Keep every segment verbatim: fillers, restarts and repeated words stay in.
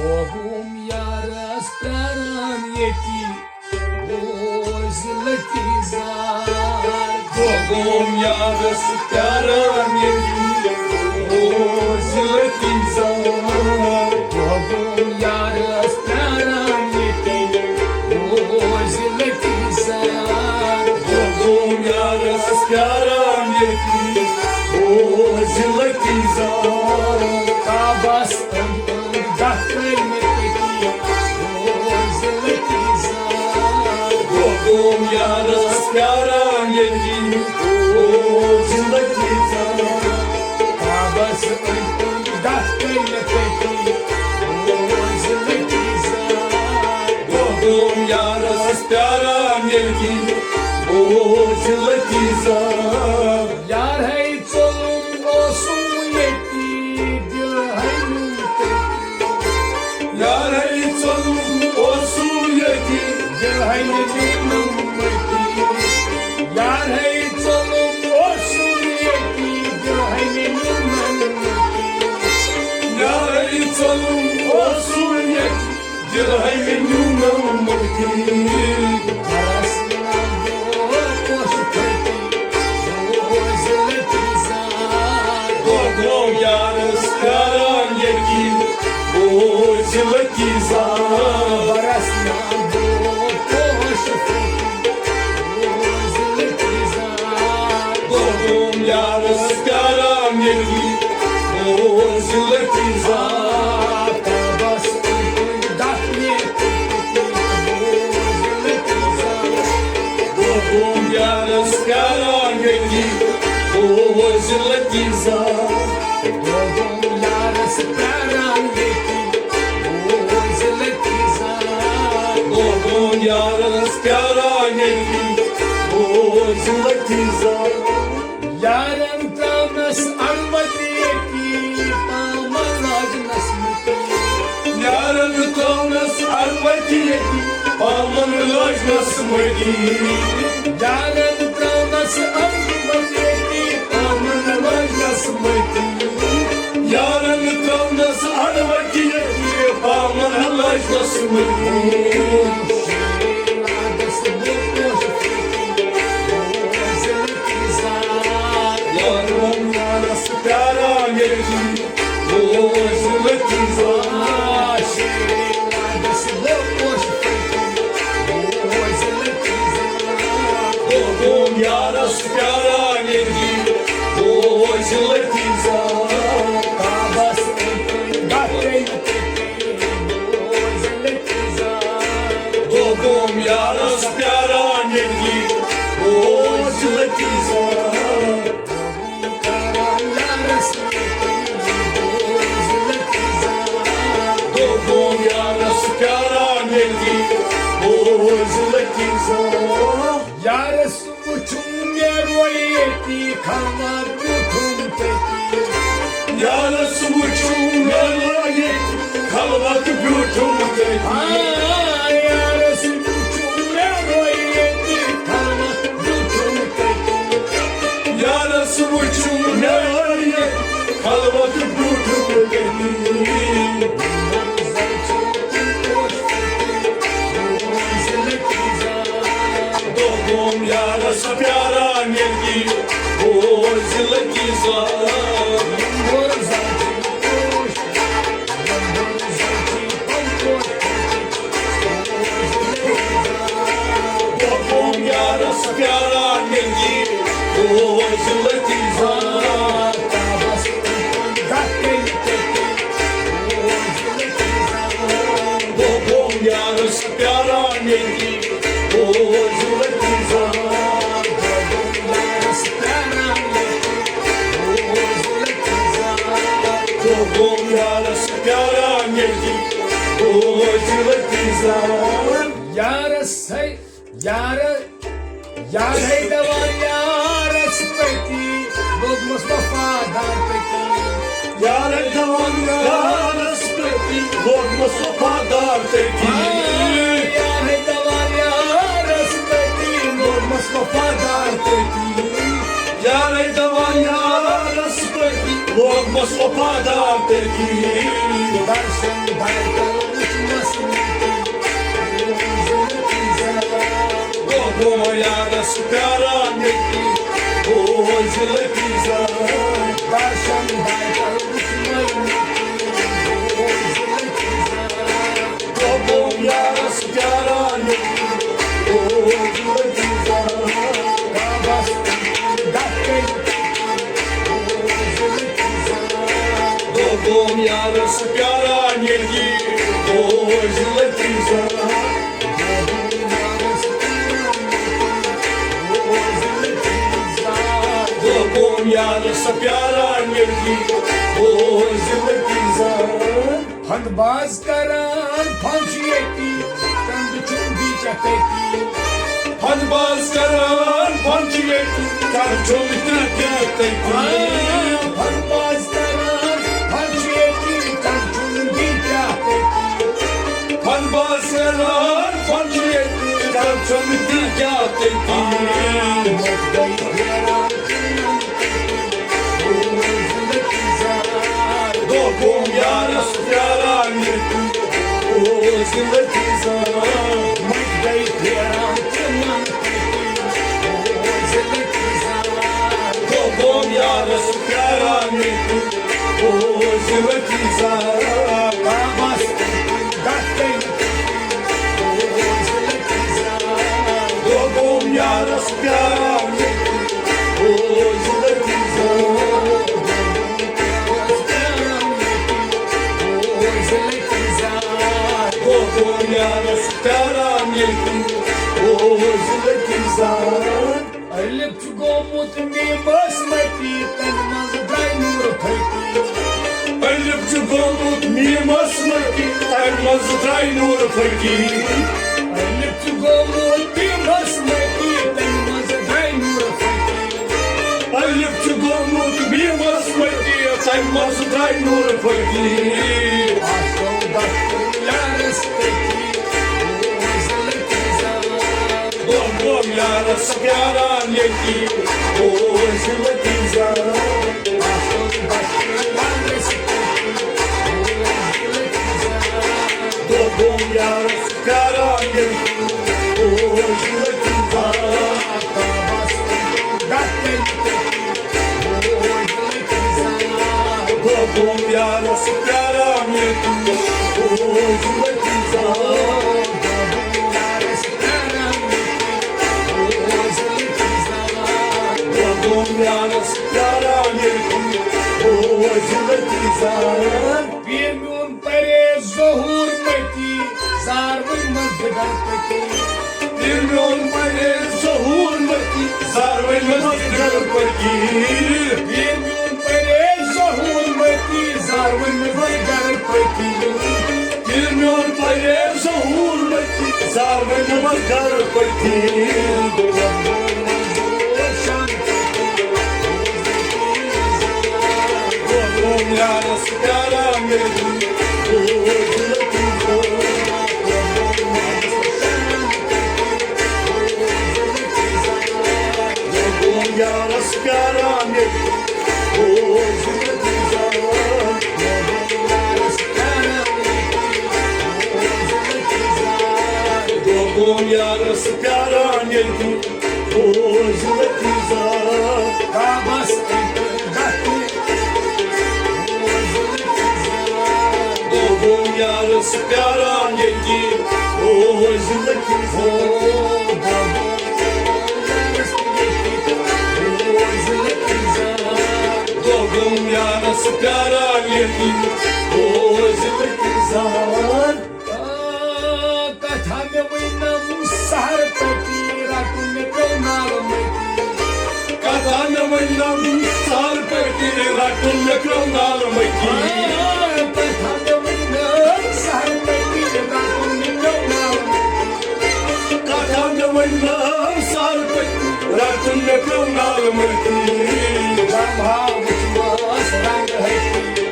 بہٕ گوٚم یارس پیاران ییٚتی، بوز لٔتی زار۔ بہٕ گوٚم یارس پیاران ییٚتی، بوز لٔتی زار۔ بہٕ گوٚم یارس پیاران ییٚتی، بوز لٔتی زار۔ بہٕ گوٚم یارس پیاران ییٚتی، بوز لٔتی زار۔ کعبس أنٛدۍ أنٛدۍ دَہ کٔرۍ مےٚ پٔتی، بوز لٔتی زار۔ بہٕ گوٚم یارس پیاران ییٚتی، بوز لٔتی زار۔ کعبس أنٛدۍ أنٛدۍ دَہ کٔرۍ مےٚ پٔتی، بوز لٔتی زار۔ بہٕ گوٚم یارس پیاران ییٚتی، بوز لٔتی زار۔ یار ہے ژوٚلُم اوسُم ییٚتی، دِل ہے نیوٗم تٔتی۔ یار ہے ژوٚلُم اوسُم ییٚتی، دِل ہے نیوٗم مٔتی۔ یار ہے ژوٚلُم اوسُم ییٚتی، دِل ہے نیوٗم مٔتی۔ یار ہے ژوٚلُم اوسُم ییٚتی، دِل ہے مےٚ نیوٗنم مٔتی۔ بہٕ گوٚم یارس پیاران ییٚتی، بوز لٔتی زار۔ بہٕ گوٚم یارس پیاران ییٚتی، بوز لٔتی زار۔ بہٕ گوٚم یارس پیاران ییٚتی، بوز لٔتی زار۔ بہٕ گوٚم یارس پیاران ییٚتی، بوز لٔتی زار۔ بہٕ گوٚم یارس پیاران ییٚتی، بوز لٔتی زار۔ یارن ترٲونس اڑوتہِ ییٚتی، پامن لاجنس مٔتی۔ یارن ترٲونس اڑوتہِ ییٚتی، پامن لاجنس مٔتی۔ یارن ترٲونس اڑوتہِ ییٚتی، پامن لاجنس مٔتی۔ یارن ترٲونس اڑوتہِ ییٚتی، پامن لاجنس مٔتی۔ یارس پیاران ییٚتی، بوز لٔتی زار۔ بہٕ گوٚم یارس پیاران ییٚتی، بوز لٔتی زار۔ بہٕ گوٚم یارس پیاران ییٚتی، بوز لٔتی زار۔ بہٕ گوٚم یارس پیاران ییٚتی، بوز لٔتی زار۔ یارس وٕچھُم مےٚ رویہِ ییٚتی، خلوت بیوٗٹھُم تٔتی۔ یارس وٕچھُم مےٚ رویہِ ییٚتی، خلوت بیوٗٹھُم تٔتی۔ آ، یارس وٕچھُم مےٚ رویہِ ییٚتی، خلوت بیوٗٹھُم تٔتی۔ یارس وٕچھُم مےٚ رویہِ ییٚتی، خلوت بیوٗٹھُم تٔتی۔ بہٕ گوٚم یارس پیاران ییٚتی، بوز لٔتی زار۔ بہٕ گوٚم یارس پیاران ییٚتی، بوز لٔتی زار۔ بہٕ گوٚم یارس پیاران ییٚتی، بوز لٔتی زار۔ بہٕ گوٚم یارس پیاران ییٚتی، بوز لٔتی زار۔ یارس ہے، یار، یار ہے دَپان یارس پٔتی، لوٚگمس وفادار تٔتی۔ یار ہے دَپان یارس پٔتی، لوٚگمس وفادار تٔتی۔ یار ہے دَپان یارس پٔتی، لوٚگمس وفادار تٔتی۔ یار ہے دَپان یارس پٔتی، لوٚگمس وفادار تٔتی۔ درشن بھرتل یارس پیاران ییٚتی بوز لطیفہ۔ درشن بایکل وٕچھ مےٚ ییٚتی بوز لطیفہ۔ دوٚپُم یارس پیاران ییٚتی بوز لطیفہ۔ بابس دکن بوز لطیفہ۔ دوٚپُم یارس پیاران ییٚتی بوز لطیفہ۔ دوٚپُم یارس پیاران ییٚتی بوز لطیفہ۔ ہند باز کران پھنچ ییٚتی، کند چھُم بیچ تٔتی۔ ہند باز کران پھنچ ییٚتی، کند چھُم بیچ تٔتی۔ ہند باز کران پھنچ ییٚتی، کند چھُم بیچ تٔتی۔ ہند باز کران پھنچ ییٚتی، کند چھُم بیچ تٔتی۔ دوٚپُم یارس پیاران ییٚتی بوز لطیفہ۔ مٔنٛزۍ گٔے پھیران تِمن پٔتۍ بوز لطیفہ۔ دوٚپُم یارس پیاران ییٚتی بوز لطیفہ۔ بابس دکن بوز لطیفہ۔ دوٚپُم یارس پیاران ییٚتی بوز لطیفہ۔ دوٚپُم یارس پیاران ییٚتی بوز لطیفہ۔ الف چھُ گوٚمُت میٖمس مٔتی، تَمہِ منٛزٕ درٛاے نوٗر پھٔتی۔ الف چھُ گوٚمُت میٖمس مٔتی، تَمہِ منٛزٕ درٛاے نوٗر پھٔتی۔ الف چھُ گوٚمُت میٖمس مٔتی، تَمہِ منٛزٕ درٛاے نوٗر پھٔتی۔ الف چھُ گوٚمُت میٖمس مٔتی، تَمہِ منٛزٕ درٛاے نوٗر پھٔتی۔ آسو دفتر یارس تٔتی، بوز لطیفہ۔ دوٚپُم یارس پیاران ییٚتی بوز لطیفہ۔ آسو دفتر یارس تٔتی، بوز لطیفہ۔ دوٚپُم یارس پیاران ییٚتی بوز لطیفہ۔ دوٚپُم یارس پیاران ییٚتی بوز لطیفہ۔ دوٚپُم یارس پیاران ییٚتی بوز لطیفہ۔ پیٖر میون پرہیز ظہوٗر مٔتی، زار وۄنۍ منٛز دِگر پٔتی۔ پیٖر میون پرہیز ظہوٗر مٔتی، زار وۄنۍ منٛز دِگر پٔتی۔ پیٖر میون پرہیز ظہوٗر مٔتی، زار وۄنۍ منٛز دِگر پٔتی۔ پیٖر میون پرہیز ظہوٗر مٔتی، زار وۄنۍ منٛز دِگر پٔتی۔ دوٚپُم یارس پیاران ییٚتی بوز لطیفہ۔ دوٚپُم یارس پیاران ییٚتی بوز لطیفہ۔ دوٚپُم یارس پیاران ییٚتی بوز لطیفہ۔ کعبس أنٛدۍ پٔکۍ گژھِ۔ دوٚپُم یارس پیاران ییٚتی بوز لطیفہ۔ دوٚپُم یارس پیاران ییٚتی بوز لطیفہ۔ آ، کتھا مےٚ ؤنم سحر پٔتی، رٹُن مےٚ پیوٚو نالہٕ مٔتی۔ کتھا مےٚ ؤنم سحر پٔتی، رٹُن مےٚ پیوٚو نالہٕ مٔتی۔ آ، کتھا مےٚ ؤنم سحر پٔتی، رٹُن مےٚ پیوٚو نالہٕ مٔتی۔ کتھا مےٚ ؤنم سحر پٔتی، رٹُن مےٚ پیوٚو نالہٕ مٔتی۔ برٛہما وُچھمس رنٛگ ہستی،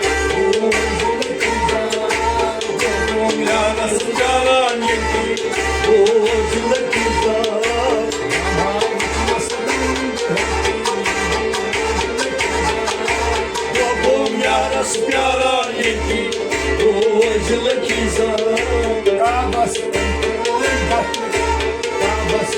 دوٚپُم یارس پیاران ییٚتی بوز لطیفہ۔ دوٚپُم یارس پیاران ییٚتی بوز لطیفہ۔ کعبس کعبس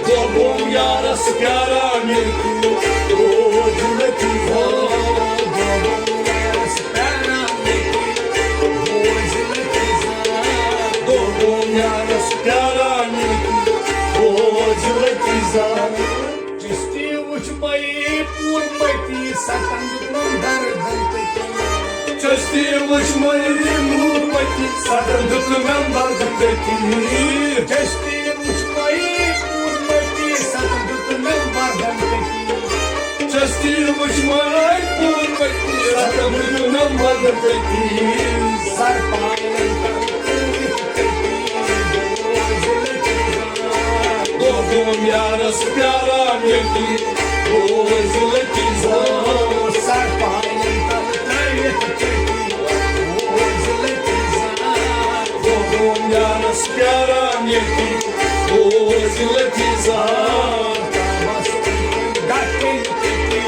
دوٚپُم یارس پیاران ییٚتہِ روزِ لطیفہ۔ دوٚپُم یارس پیاران ییٚتہِ روزِ لطیفہ۔ چشتی وٕچھ مے پوٗرمتی ستن دیُتنم دردن تٔتی۔ چشتی وٕچھ مے پوٗرمتی ستن دیُتنم دردن تٔتی۔ چشتی وٕچھ مے پوٗرمتی ستن دیُتنم دردن تٔتی۔ چشتی وٕچھ مے پوٗرمتی ستن دیُتنم دردن تٔتی۔ سر پالن تل تٔتی۔ دوٚپُم یارس پیاران ییٚتہِ روزِ لطیفہ۔ سر پالن تل ترٲوِتھ تٔتی روزِ لطیفہ۔ دوٚپُم یارس پیاران ییٚتہِ روزِ لطیفہ۔ بس گٹِن تٔتی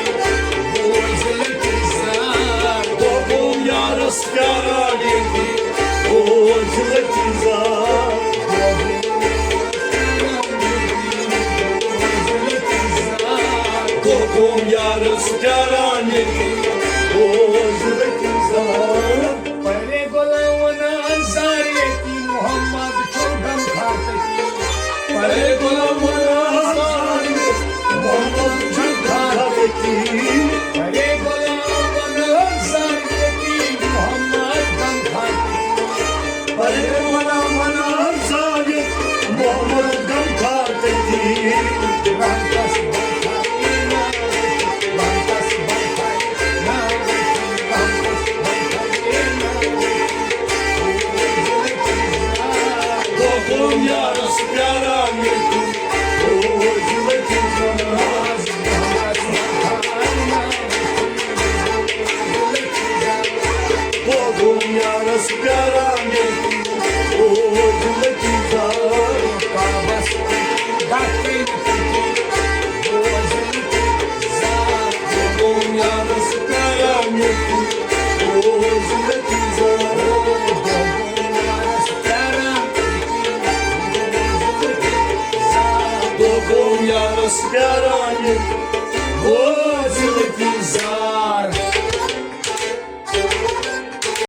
روزِ لطیفہ۔ دوٚپُم یارس پیاران ییٚتہِ روزِ لطیفہ۔ دوٚپُم یارس پیاران ییٚتہِ روزِ لطیفہ۔ پرے غلام ونان زار ییٚتی محمد چھُ غمخار تٔتی۔ پرے غلام ونان زار ییٚتی محمد چھُ غمخار تٔتی۔ پرے غلام ونان زار ییٚتی محمد غمخار تٔتی۔ پرے غلام ونان زار ییٚتی محمد غمخار تٔتی۔ رحمتس بخار۔ دوٚپُم یارس پیاران ییٚتہِ روزِ لطیفہ۔ دوٚپُم یارس پیاران ییٚتہِ روزِ لطیفہ۔ کعبس دوٚپُم یارس پیاران ییٚتہِ روزِ لطیفہ۔ دوٚپُم یارس پیاران ییٚتہِ روزِ لطیفہ۔